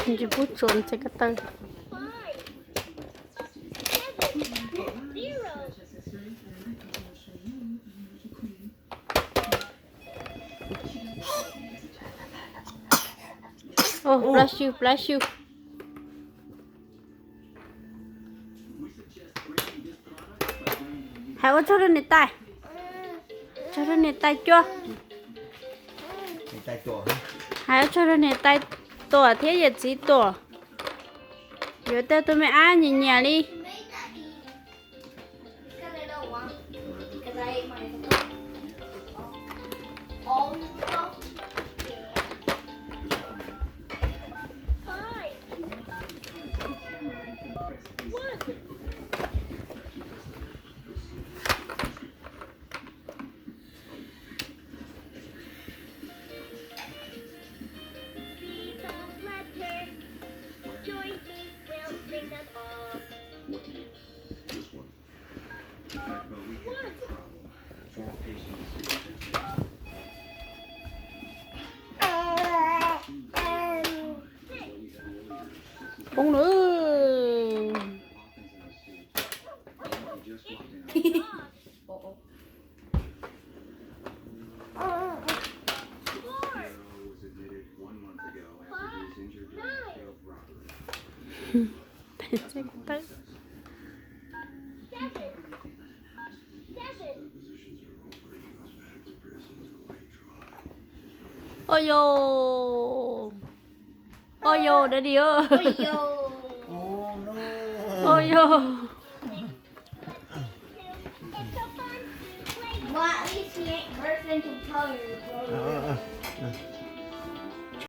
Ntshe pub tsuas ntxhe ko taw. Ub, plab xyu, plab xyu. Hais ua tsaug rau niam tais. Tsaug rau niam tais cua. Hais ua tsaug rau niam tais Tuam thiab yawm txiv Tuam. Yuav tau tus me ab nyiam nyiam li. Poob lawm. Ua yos, ua yos, daddy ua yos.